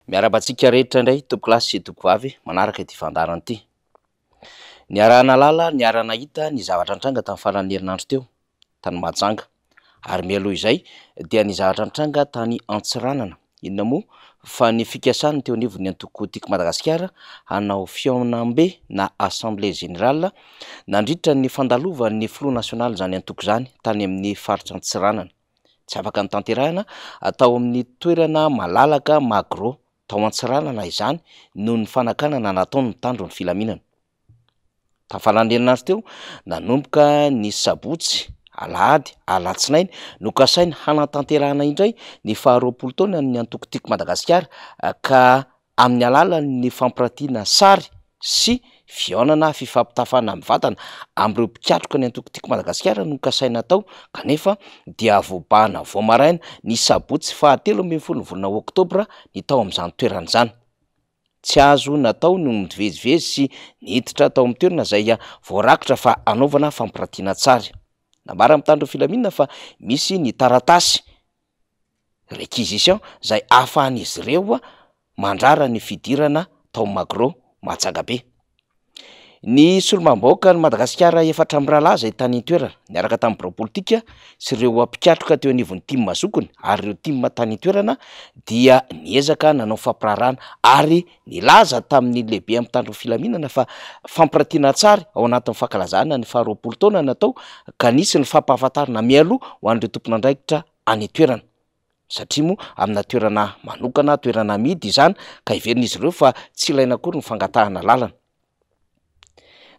Miarahaba antsika rehetra indray tompokolahy sy tompokovavy manaraka ity fandaharana ity. Niaraha-nahalala, niara-nahita ny zavatra nitranga tamin'ny faran'ny herinandro teo tany Mahajanga. Ary mialoha izay dia ny zavatra nitranga tany Antsiranana. Inona moa fa ny fikasany teo anivon'ny antoko Tiako Madagasikara hanao fihaonambe na assemblée générale nandritra ny fandalovan'ny filoha nasionalin'izany antoko izany tany amin'ny faritra Antsiranana. Tsy afaka notanterahina tao amin'ny toerana malalaka Magro tao Antsiranana izany noho ny fanakanana nataon'ny mpitandro ny filaminana. Tamin'ny faran'ny herinandro teo, nanomboka ny sabotsy, alahady, alatsinainy, nokasaina hanatanterahana indray ny faharoapolo taonan'ny antoko Tiako Madagasikara ka amin'ny alalan'ny fampiratiana sary sy fihaonana fifampitafana mivantana amin'ireo mpikatroka ny antoko Tiako Madagasikara no kasaina atao kanefa dia voabahana vao maraina ny sabotsy fahatelo ambin'ny folo ny volana oktobra ny tao amin'izany toerana izany. Tsy azo natao ny mivezivezy sy niditra tao amin'ny toerana izay voarakitra fa hanaovana fampiratiana an-tsary. Nambaran'ny mpitandro filaminana fa misy ny taratasy réquisition izay ahafahan'izy ireo mandrara ny fidirana tao Magro Mahajanga Be. Ny solombavambahoakan'i Madagasikara efatra amby rahalahy izay tany an-toerana niaraka tamin'ny birao politika sy ireo mpikatroka teo anivon'ny tim zokiny ary ireo tim tany an-toerana dia niezaka nanao fampiraharahana ary nilaza tamin'ny lehibe amin'ny mpitandro ny filaminana fa fampiratiana an-tsary ao anatin'ny fankalazana ny faharoapolo taona natao ka nisy ny fampahafantarana mialoha ho an'ireo tompon'andraikitra any an-toerana satria moa amina toerana manokana, toerana amidy izany ka heverin'izy ireo fa tsy ilaina akory ny fangatahana lalana.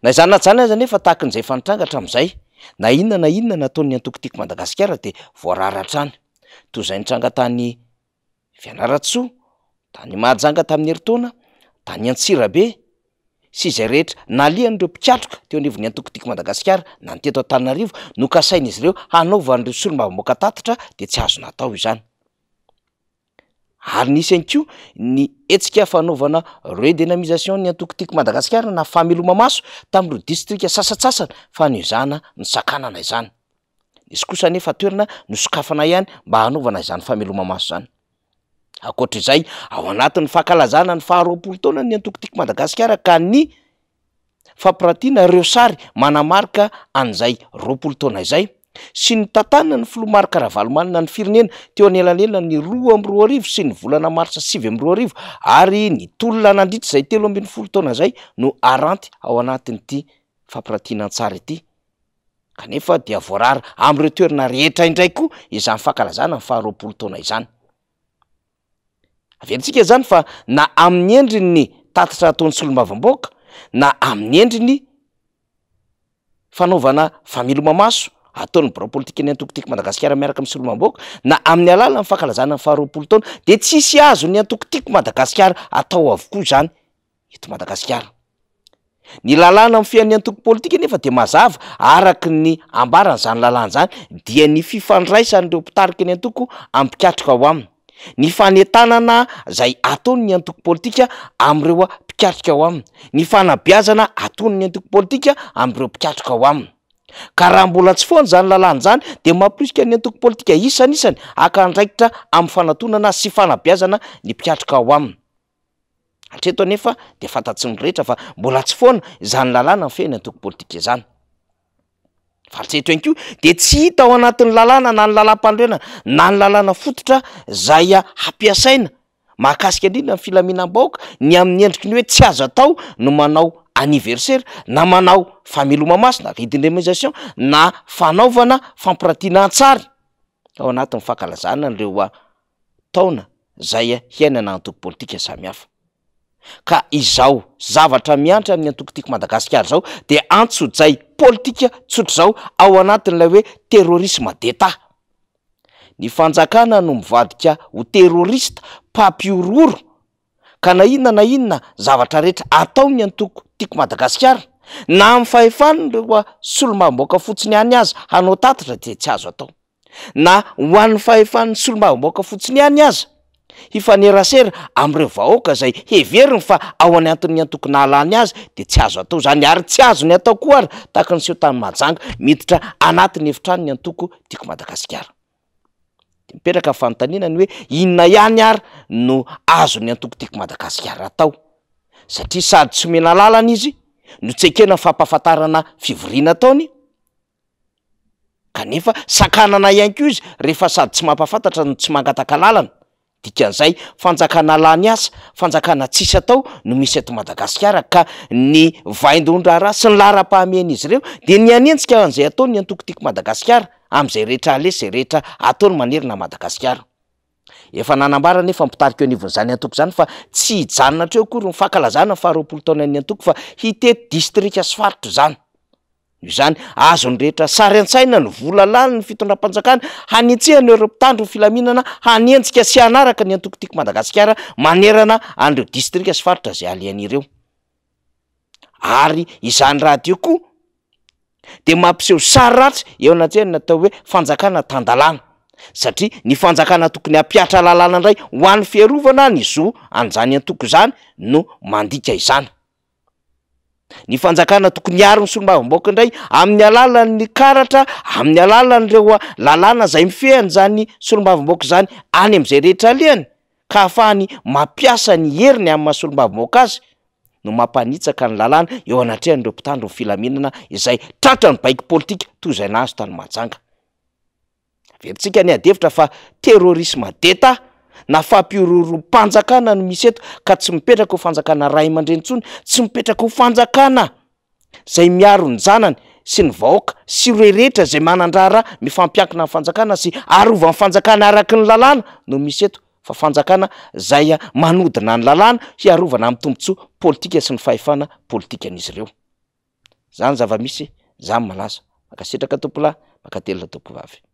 Na izany na izany aza anefa tahaka an'izay efa nitranga hatramin'izay, na inona na inona nataon'ny antoko Tiako Madagasikara dia voarara hatrany. Toy izay nitranga tany Fianarantsoa, tany Mahajanga tamin'ny herintaona, tany Antsirabe sy izay rehetra nalehan'ireo mpikatroka teo anivon'ny antoko Tiako Madagasikara na ny teto Antananarivo nokasain'izy ireo hanaovan'ireo solombavambahoaka tatitra dia tsy azo natao izany. Ary nisy ihany koa ny hetsika fanaovana redynamisation ny antoko Tiako Madagasikara na fameloma-maso tamin'ireo distrika sasantsasany fa niezahana nisakanana izany. Nisy kosa anefa toerana nosokafana ihany mba hanaovana izany fameloma-maso izany. Ankoatra izay, ao anatin'ny fankalazana ny faharoapolo taona ny antoko Tiako Madagasikara ka ny fampiratiana ireo sary manamarika an'izay 20 taona izay sy ny tantanan'ny filoha Marc Ravalomanana ny firenena teo anelanelan'ny 2002 sy ny volana marsa 2009 ary ny tolona nandritra izay 13 taona izay no aranty ao anatin'ity fampiratiana an-tsary ity. Kanefa dia voarara amin'ireo toerana rehetra indray koa izany fankalazana ny faharoapolo taona izany. Averintsika izany fa na amin'ny endriny ny tatitra ataon'ny solombavambahoaka na amin'ny endriny fanaovana fameloma-maso ataon'ny birao politikan'ny antoko Tiako Madagasikara miaraka amin'ny solombavambahoaka na amin'ny alalan'ny fankalazana ny faharoapolo taona dia tsisy azon'ny antoko Tiako Madagasikara atao avokoa izany eto Madagasikara. Ny lalàna mifehy ny antoko politika nefa dia mazava araka ny ambaran'izany lalàna izany dia ny fifandraisan'ireo mpitarika ny antoko amin'ny mpikatroka ao aminy, ny fanentanana izay ataon'ny antoko politika amin'ireo mpikatroka ao aminy, ny fanabeazana ataon'ny antoko politika amin'ireo mpikatroka ao aminy. Ka raha mbola tsy foana izany lalàna izany dia mamporisika ny antoko politika isanisany haka andraikitra amin'ny fanatonana sy fanabeazana ny mpikatroka ao aminy. Hatreto anefa dia fantatry ny rehetra fa mbola tsy foana izany lalàna mifehy ny antoko politika izany. Fa hatreto ihany koa dia tsy hita ao anatin'ny lalàna na ny lalàm-panorenana na ny lalàna fototra izay hampiasaina mahakasika indrindra ny filaminam-bahoaka ny amin'ny endriky ny hoe tsy azo atao no manao anniversaire na manao fameloma-maso na redynamisation na fanaovana fampiratiana an-tsary ao anatin'ny fankalazana an'ireo taona zay hiainana antoko politika samihafa. Ka izao zavatra miantra amin'ny antoko Tiako Madagasikara izao dia antsojay politika tsotr'izao ao anatin'ilay hoe terrorisme d'Etat. Ny fanjakana no mivadika ho terroriste mpampihorohoro ka na inona na inona zavatra rehetra ataon'ny antoko Tiako Madagasikara na amin'ny fahefan'ireo solombavambahoaka fotsiny ihany aza hanao tatitra dia tsy azo atao. na ho an'ny fahefan'ny solombavambahoaka fotsiny ihany aza, hifanerasera amin'ireo vahoaka izay heveriny fa ao anatin'ny antoko nahalany azy dia tsy azo atao izany ary tsy azony atao koa ary tahaka ny seho tany Mahajanga miditra anatin'ny efitranon'ny antoko Tiako Madagasikara. De mipetraka ny fanontaniana ny hoe inona ihany ary no azon'ny antoko Tiako Madagasikara atao? Satria sady tsy omena lalana izy no tsy ekena ny fampahafantarana fivoriana ataony, kanefa sakanana ihany koa izy rehefa sady tsy mampahafantatra no tsy mangataka lalana. Dikan'izay, fanjakana lany asa, fanjakana tsisy atao no misy eto Madagasikara ka ny vaindohan-draharaha sy ny laharam-pahamehan'izy ireo dia ny hanenjika an'izay ataon'ny antoko Tiako Madagasikara amin'izay rehetra aleha sy izay rehetra ataony manerana an'i Madagasikara. Efa nanambara anefa ny mpitarika eo anivon'izany antoko izany fa tsy hijanona hatreo akory ny fankalazana ny faharoapolo taonan'ny antoko fa hitety distrika sy faritra izany. Noho izany, azon'ny rehetra sary an-tsaina ny vola lanin'ny fitondram-panjakana hanetsehana ireo mpitandro ny filaminana hanenjika sy hanaraka ny antoko Tiako Madagasikara manerana an'ireo distrika sy faritra izay alehany ireo. Ary izany rahateo koa dia mampiseho sary ratsy eo anatrehan'ny atao hoe fanjakana tan-dalàna satria ny fanjakana tokony hampihatra lalàna indray ho an'ny fiarovana ny zo an'izany antoko izany no mandika izany. Ny fanjakana tokony hiaro ny solombavambahoaka indray amin'ny alalan'ny karatra, amin'ny alalan'ireo lalàna izay mifehy an'izany solombavambahoaka izany any amin'izay rehetra alehany ka ahafahany mampiasa ny heriny amin'ny maha solombavambahoaka azy no mampanitsaka ny lalàna eo anatrehan'ireo mpitandro ny filaminana izay tratran'ny baiko politika toy izay nahazo tany Mahajanga. Averintsika ny ady hevitra fa terrorisme d'Etat na fampihorohorom-panjakana no misy eto ka tsy mipetraka ho fanjakana ray aman-dreny intsony, tsy mipetraka ho fanjakana izay miaro ny zanany sy ny vahoaka sy ireo rehetra izay manan-draharaha mifampiankina amin'ny fanjakana sy arovan'ny fanjakana araky ny lalàna no misy eto fa fanjakana izay manodina ny lalàna hiarovana amin'ny tombontsoa politika sy ny fahefana politikan'izy ireo. Zany zava-misy, zany malaza. Mankasitraka tompolahy, mankatelina tompovavy.